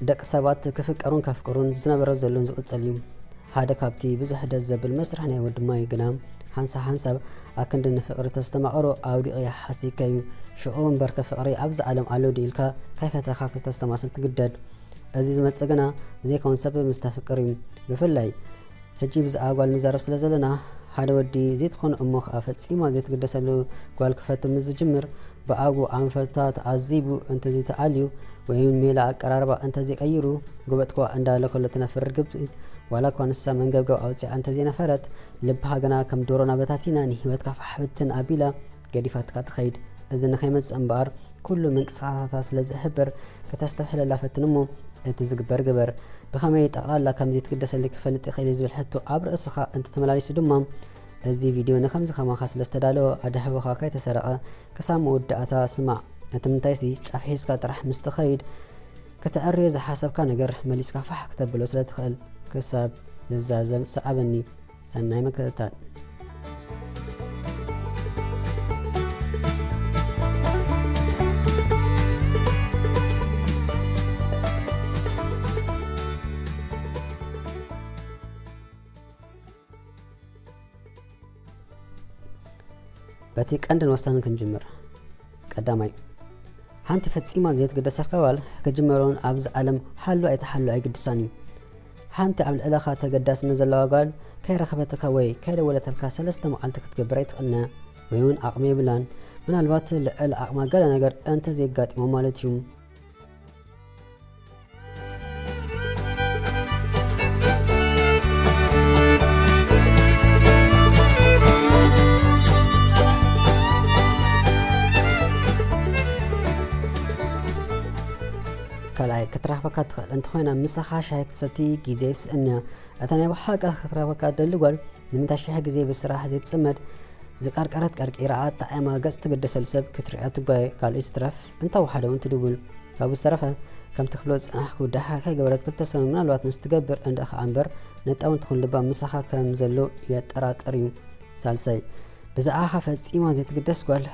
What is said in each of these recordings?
ደቂ ሰባት ክፍቀሩን ከፍቅሩን ዝነበረ ዘሎን ዝቕጽል እዩ። ሓደ ካብቲ ብዙሕ ደስ ዘብል መስርሕ ናይ ወዲ ማይ ግና፣ ሓንሳብ ሓንሳብ ኣክንዲ ንፍቕሪ ተስተማቐሮ ኣውዲቐ ይሓስይካ እዩ። ሽዑ እምበርከ ፍቕሪ ኣብዚ ዓለም ኣሎ ድዩ ኢልካ ከይፈተኻ ክተስተማስል ትግደድ። እዚ ዝመጽእ ግና ዘይከውን ሰብ ምስ ተፍቅር እዩ። ብፍላይ ሕጂ ብዛዕባ ጓል ንዛረብ ስለ ዘለና፣ ሓደ ወዲ ዘይትኾን እሞ ኸኣ ፈጺማ ዘይትግደሰሉ ጓል ክፈቱ ምስ ዝጅምር፣ ብኣጉ ኣንፈታ ተዓዚቡ እንተዘይተኣልዩ ወይ እውን ሜላ ኣቀራርባ እንተዘይቀይሩ፣ ጎበጥኳ እንዳለ ከሎ ትነፍር ርግቢት፣ ዋላ እኳ ንሳ መንገብገብ ኣውጺኣ እንተዘይነፈረት፣ ልብኻ ግና ከም ዶሮና በታቲና ንህይወትካ ፋሕ ብትን ኣቢላ ገዲፋትካ ትኸይድ። እዚ ንኸይመጽእ እምበኣር ኩሉ ምንቅስቓሳታ ስለ ዝሕብር፣ ከተስተብሕለላ ፈትን እሞ እቲ ዝግበር ግበር። ብኸመይ ጠቕላላ ከም ዘይትግደሰለይ ክፈልጥ ይኽእል እየ ዝብል ሕቶ ኣብ ርእስኻ እንተተመላሊሱ ድማ፣ እዚ ቪድዮ ንከምዚ ከማኻ ስለ ዝተዳለወ ኣዳህቦኻ ከይተሰረቐ ክሳብ መወዳእታ ስማዕ። እቲ ምንታይሲ ጫፍ ሒዝካ ጥራሕ ምስ ትኸይድ፣ ከተዐርዮ ዝሓሰብካ ነገር መሊስካ ፋሕ ክተብሎ ስለ ትኽእል። ክሳብ ዝዛዘም ሰዓበኒ። ሰናይ ምክትታል። በቲ ቀንድን ወሳንን ክንጅምር። ቀዳማይ፣ ሓንቲ ፈጺማ ዘይትግደሰልካ ጓል ክጅመሮን ኣብዚ ዓለም ሓሉ ኣይተሓሉ ኣይግድሳን እዩ። ሓንቲ ኣብ ልዕለኻ ተገዳስነት ዘለዋ ጓል ከይረኸበትካ ወይ ከይደወለተልካ ሰለስተ መዓልቲ ክትገብር ኣይትኽእልን እያ፣ ወይ እውን ዓቕሚ የብላን። ምናልባት ልዕሊ ዓቕማ ገለ ነገር እንተዘየጋጢሞ ማለት እዩ። ካልኣይ፣ ክትረኽበካ ትኽእል እንተኾይና፣ ምሳኻ ሻሂ ክትሰቲ ግዜ ትስእን እያ። እታ ናይ ብሓቂ ክትረኽበካ ትደሊ ጓል፣ ንምንታይ ሽሕ ግዜ ብስራሕ ዘይትጽመድ፣ ዝቀርቀረት ቀርቂራ ኣጣዒማ ገጽ ትግደሰሉ ሰብ ክትሪኣ ትጓየ፣ ካልእ ይትረፍ እንተወሓደ እውን ትድውል። ካብኡ ዝተረፈ፣ ከምቲ ክብሎ ዝጸናሕኩ፣ ደሓር ከይገበረት ክልተ ሰሙን ምናልባት ምስ ትገብር እንድእኻ እምበር፣ ነጣውንቲ ኩን ልባ ምሳኻ ከም ዘሎ የጠራጥር እዩ። ሳልሳይ፣ ብዛዕባኻ ፈጺማ ዘይትግደስ ጓል፣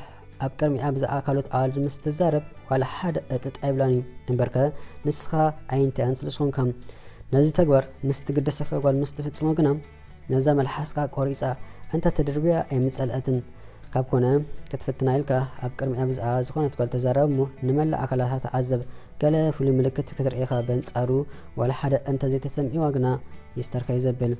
ኣብ ቅድሚኣ ብዛዕባ ካልኦት ኣዋልድ ምስ ትዛረብ፣ ዋላ ሓደ ዕጥጥ ኣይብላን እዩ። እምበርከ፣ ንስኻ ኣዒንተያን ስለ ዝኾንካ። ነዚ ተግባር ምስ ትግደሰልካ ጓል ምስ ትፍጽሞ ግና፣ ነዛ መልሓስካ ቆሪጻ እንተ ትድርብያ ኣይምጸልአትን። ካብ ኮነ፣ ክትፍትና ኢልካ ኣብ ቅድሚኣ ብዛዕባ ዝኾነት ጓል ተዛረብ እሞ፣ ንመላእ ኣካላታ ተዓዘብ። ገለ ፍሉይ ምልክት ክትርኢ ኢኻ፣ በንጻሩ ዋላ ሓደ እንተ ዘይተሰሚዕዋ ግና ይስተርካይ ዘብል።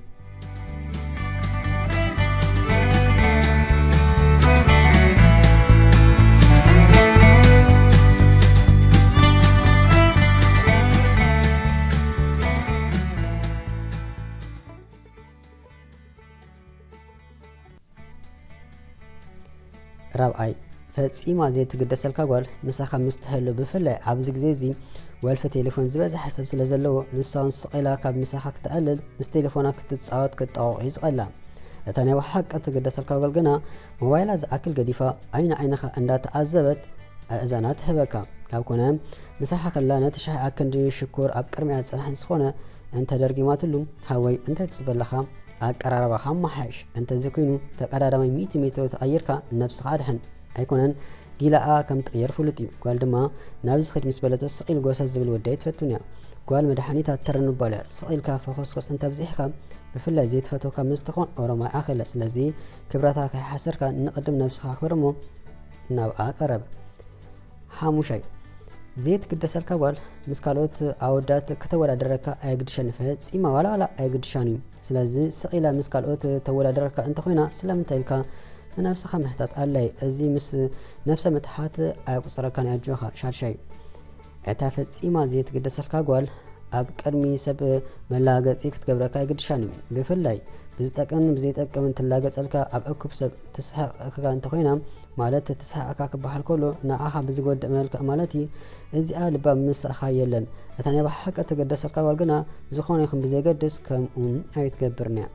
ራብዓይ፣ ፈጺማ ዘይትግደሰልካ ጓል ምሳኻ ምስ ትህሉ፣ ብፍላይ ኣብዚ ግዜ እዚ ወልፊ ቴሌፎን ዝበዝሐ ሰብ ስለ ዘለዎ፣ ንሳ እውን ስቕ ኢላ ካብ ምሳኻ ክትኣልል፣ ምስ ቴሌፎና ክትጻወት ክትጠዋወቕ እዩ ዝቐላ። እታ ናይ ብሓቂ ትግደሰልካ ጓል ግና፣ ሞባይላ ዝኣክል ገዲፋ፣ ዓይኒ ዓይንኻ እንዳተዓዘበት ኣእዛና ትህበካ። ካብ ኮነ፣ ምሳኻ ከላ ነቲ ሻሂ ኣክንዲ ሽኮር ኣብ ቅድሚኣ ዝጸንሐ እንተኾነ፣ እንተ ደርጊማትሉ፣ ሃወይ እንታይ ትጽበ ኣለኻ? ኣቀራርባኻ ኣመሓይሽ። እንተዚ ኮይኑ፣ ተቐዳዳማይ ሚእቲ ሜትሮ ተቐይርካ ነብስኻ ኣድሕን። ኣይኮነን፣ ጊላኣ ከም ትቕየር ፍሉጥ እዩ። ጓል ድማ፣ ናብዚ ኺድ ምስ በለቶ ስቕ ኢሉ ጎሰስ ዝብል ወዲ ኣይትፈቱን እያ። ጓል መድሓኒታ ተረንባል እያ። ስቕ ኢልካ ፈኾስኮስ እንተብዚሕካ፣ ብፍላይ ዘይትፈትወካ ምስ ትኾን ኦሮማይ ኣኸለ። ስለዚ፣ ክብረታ ከይሓሰርካ ንቕድም ነብስኻ ኣኽብር እሞ ናብኣ ቀረብ። ሓሙሻይ፣ ዘይትግደሰልካ ጓል ምስ ካልኦት ኣወዳት ከተወዳድረካ ኣየግድሸን፣ ፈጺማ ዋላ ዋላ ኣየግድሻን እዩ። ስለዚ ስቕ ኢላ ምስ ካልኦት ተወዳድረካ እንተኾይና ስለምንታይ ኢልካ ንነብስኻ ምሕታት ኣድላይ። እዚ ምስ ነብሰ ምትሓት ኣየቁጽረካን እዩ። ኣጆኻ። ሻድሻይ፣ እታ ፈጺማ ዘይትግደሰልካ ጓል ኣብ ቅድሚ ሰብ መላገጺ ክትገብረካ ኣይግድሻን እዩ። ብፍላይ ብዝጠቅምን ብዘይጠቅምን ትላገጸልካ ኣብ እኩብ ሰብ ትስሕቐካ እንተኾይና፣ ማለት ትስሕቐካ ክበሃል ከሎ ንዓኻ ብዝጎድእ መልክዕ ማለት እዩ። እዚኣ ልባ ምሳኻ የለን። እታ ናይ ብሓቂ ትግደሰልካ ጓል ግና ዝኾነ ይኹን ብዘይገድስ ከምኡ ኣይትገብርን እያ።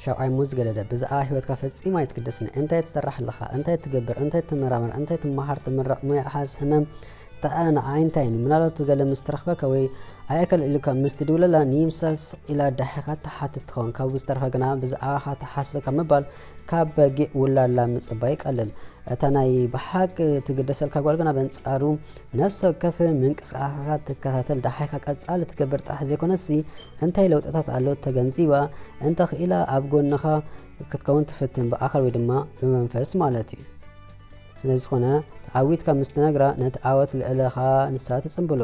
ራብዓይ፣ ሞት ዝገደደ። ብዛዕባ ህይወትካ ፈጺሙ ኣይትግደስን። እንታይ ትሰርሕ ኣለኻ? እንታይ ትገብር? እንታይ ትመራመር? እንታይ ትመሃር? ትምረቕ? ሞያኻስ ህመም ጠቐ ንዓይ እንታይ እዩ? ምናልባት ብገለ ምስ ትረኽበካ ወይ ኣየከል ኢሉካ ምስ ትድውለላ፣ ንይምሰል ስቕ ኢላ ዳሕካ ትሓትት ትኸውን። ካብኡ ዝተረፈ ግና ብዛዕባኻ ትሓስብ ካብ ምባል ካብ በጊዕ ውላላ ምጽባይ ይቀልል። እታ ናይ ብሓቂ ትግደሰልካ ጓል ግና በንጻሩ ነፍሲ ወከፍ ምንቅስቃሳትካ ትከታተል፣ ዳሕካ ቀጻሊ ትገብር ጥራሕ ዘይኮነሲ እንታይ ለውጥታት ኣሎ ተገንዚባ፣ እንተኽኢላ ኣብ ጎንኻ ክትከውን ትፍትን፣ ብኣካል ወይ ድማ ብመንፈስ ማለት እዩ። ስለ ዝኾነ ተዓዊትካ ምስ ትነግራ ነቲ ዓወት ልዕለኻ ንሳ ትጽንብሎ።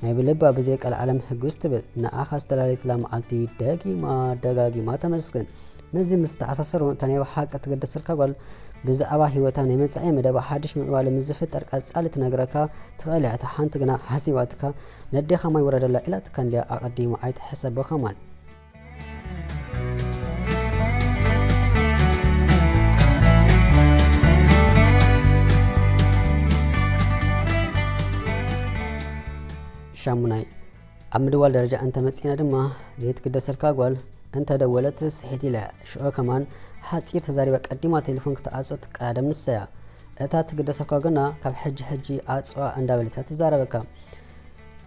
ናይ ብልባ ብዘይ ቀልዓለም ሕጉስ ትብል። ንዓኻ ዝተላለየትላ መዓልቲ ደጊማ ደጋጊማ ተመስግን። ነዚ ምስ ተኣሳሰሩ እታ ናይ ብሓቂ ትግደሰልካ ጓል ብዛዕባ ህይወታ ናይ መጻኢ መደባ ሓድሽ ምዕባለ ምስ ዝፍጠር ቀጻሊ ትነግረካ ትኽእል እያ። እታ ሓንቲ ግና ሓሲባትካ ነዴኻ ማይ ውረደላ ኢላትካ እንድያ ኣቐዲማ ኣይትሕሰቦ ከማን። ሻሙናይ፣ ኣብ ምድዋል ደረጃ እንተመጺና ድማ ዘይትግደሰልካ ጓል እንተደወለት ስሒት ኢላ እያ። ሽዑ ከማን ሓጺር ተዛሪባ ቀዲማ ቴሌፎን ክትዓጾ ትቀዳደም ንሳ እያ። እታ ትግደሰልካ ግና ካብ ሕጂ ሕጂ ኣጽዋ እንዳበለት እያ ትዛረበካ።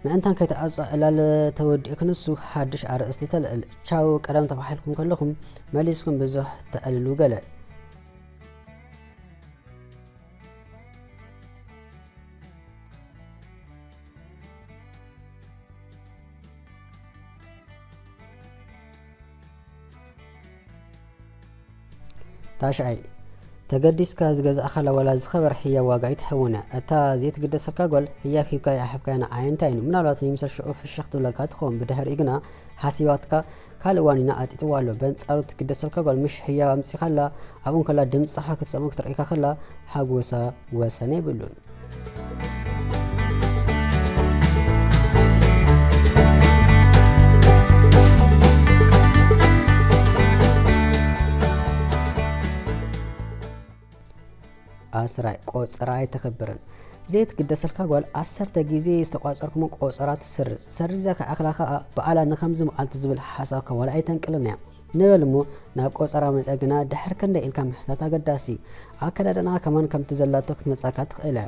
ምእንታን ከይትዓጾ ዕላል ተወዲኡ ክንሱ ሓድሽ ኣርእስቲ ተልዕል። ቻው ቀደም ተባሒልኩም ከለኹም መሊስኩም ብዙሕ ተዕልሉ ገለ። ታሽዓይ፣ ተገዲስካ ዝገዛእካላ ዋላ ዝኸበረ ህያብ ዋጋ ኣይትህቦን እያ። እታ ዘይትግደሰልካ ጓል ህያብ ሂብካያ ኣይሃብካያን ንዓይ እንታይ እዩ? ምናልባት ንይምሰል ሽዑ ፍሽኽ ትብለካ ትኸውን፣ ብድሕሪኡ ግና ሓሲባትካ ካልእ ዋኒና ኣጢጥዋ ኣሎ። በንጻሩ ትግደሰልካ ጓል ምሽ ህያብ ኣምጺኻላ፣ ኣብኡ እንከላ ድምጽኻ ክትሰምዖ ክትርእየካ ከላ ሓጎሳ ወሰን የብሉን። ዓስራይ፣ ቆጸራ ኣይተኽብርን። ዘይትግደሰልካ ጓል ዓሰርተ ግዜ ዝተቋጸርኩሞ ቆጸራ ትስርዝ። ሰሪዛ ክኣኽላ ከኣ በኣላ ንኸምዚ መዓልቲ ዝብል ሓሳብካ ዋላ ኣይተንቅልን እያ። ንበል እሞ ናብ ቆጸራ መጺኣ ግና ድሕር ክንደይ ኢልካ ምሕታት ኣገዳሲ እዩ። ኣከዳድናኣ ከማን ከምቲ ዘላቶ ክትመጻካ ትኽእል እያ።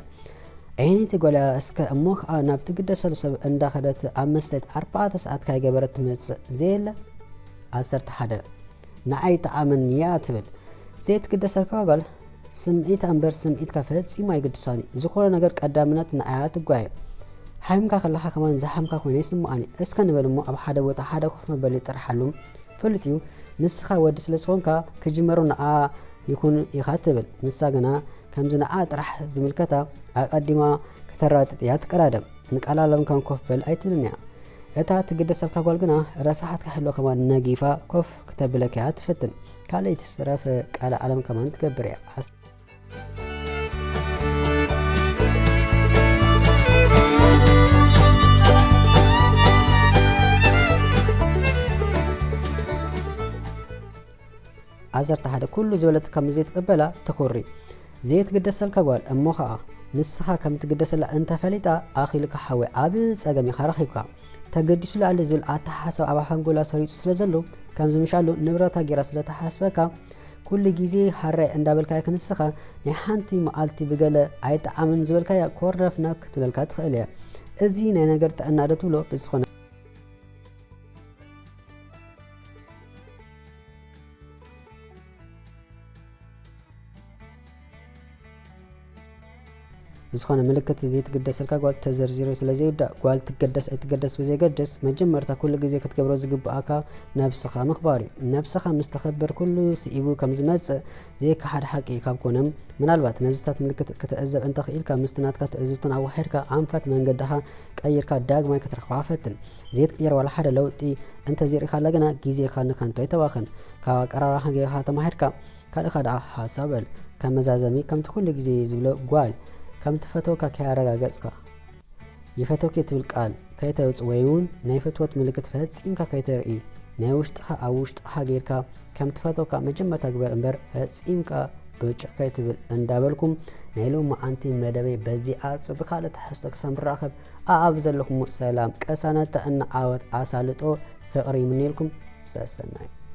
ዓይነይቲ ጓል እያ እስከ እሞ ከኣ ናብ ትግደሰሉ ሰብ እንዳኸደት ኣብ መስተይት ኣርባዕተ ሰዓት ካይገበረት ትመጽእ ዘየለ። ዓሰርተ ሓደ፣ ንዓይ ጠዓመኒ እያ ትብል። ዘይትግደሰልካ ጓል ስምዒታ እምበር ስምዒትካ ፈጺሙ ኣይግድሳን እዩ። ዝኾነ ነገር ቀዳምነት ንዓያ ትጓየ። ሓሚምካ ከለኻ ከማን ዝሓምካ ኮይነ ይስምዓኒ። እስከ ንበል እሞ ኣብ ሓደ ቦታ ሓደ ኮፍ መበሊ ጥርሓሉ። ፍሉጥ እዩ፣ ንስኻ ወዲ ስለ ዝኾንካ ክጅመሮ ንዓ ይኹን ኢኻ ትብል። ንሳ ግና ከምዚ ንዓ ጥራሕ ዝምልከታ ኣቐዲማ ከተራጥጥ እያ ትቀዳደም። ንቃላለም ከም ኮፍ በል ኣይትብልን እያ። እታ ትግደሰልካ ጓል ግና ረሳሓት ክሕልወ ከማን ነጊፋ ኮፍ ክተብለካ እያ ትፈትን። ካልኣይቲ ስረፍ ቃለ ዓለም ከማን ትገብር እያ። ኣስ- ዓሰርተ ሓደ፣ ኩሉ ዝበለት ከም ዘይትቅበላ ትኹሪ። ዘይትግደሰልካ ጓል እሞ ኸኣ ንስኻ ከም ትግደሰላ እንተፈሊጣ ኣኺልካ ሓወይ ዓቢ ጸገም ኢኻ ረኺብካ። ተገዲሱላ ኣለ ዝብል ኣተሓሳስባ ኣብ ሓንጎላ ሰሪጹ ስለ ዘሎ ከምዚ ምሻሉ ንብረታ ጌራ ስለ ትሓስበካ ኩሉ ግዜ ሃራይ እንዳበልካያ ክንስኻ ናይ ሓንቲ መዓልቲ ብገለ ኣይጠዓምን ዝበልካያ ኮርነፍና ክትብለልካ ትኽእል እያ። እዚ ናይ ነገር ጥዕና ዶ ትብሎ ብዝኾነ ብዝኾነ ምልክት ዘይትግደሰልካ ጓል ተዘርዚሩ ስለ ዘይውዳእ፣ ጓል ትገደስ ኣይትገደስ ብዘየገድስ፣ መጀመርታ ኩሉ ግዜ ክትገብሮ ዝግብኣካ ነብስኻ ምኽባር እዩ። ነብስኻ ምስ ተኸብር ኩሉ ስኢቡ ከም ዝመጽእ ዘይከሓድ ሓቂ እዩ። ካብ ኮነ፣ ምናልባት ነዚታት ምልክት ክትዕዘብ እንተኽኢልካ፣ ምስቲ ናትካ ትዕዝብትን ኣዋሒድካ ኣንፈት መንገድኻ ቀይርካ ዳግማይ ክትረኽባ ፈትን። ዘይትቅየር ዋላ ሓደ ለውጢ እንተዘይርኢኻላ ግና ግዜኻ ንከንቱ ኣይተባኽን። ካብ ኣቀራርባኻ ጌርካ ተማሂርካ ካልእኻ ደኣ ሓሳብ በል። ከም መዛዘሚ ከምቲ ኩሉ ግዜ ዝብሎ ጓል ከም ትፈተወካ ከያረጋገጽካ ይፈተውኪ ትብል ቃል ከይተውጽእ ወይ እውን ናይ ፍትወት ምልክት ፈጺምካ ከይተርኢ ናይ ውሽጥኻ ኣብ ውሽጥኻ ጌርካ ከም ትፈተውካ መጀመርታ ግበር እምበር ፈጺምካ ብጭቕ ከይትብል እንዳበልኩም ናይ ሎማዓንቲ መደበይ በዚ ኣጹ ብካልእ ትሕዝቶ ክሳብ ንራኸብ ኣኣብ ዘለኹም ሰላም ቅሳነት ጥዕና ዓወት ኣሳልጦ ፍቕሪ ይምነየልኩም። ሰሰናዩ።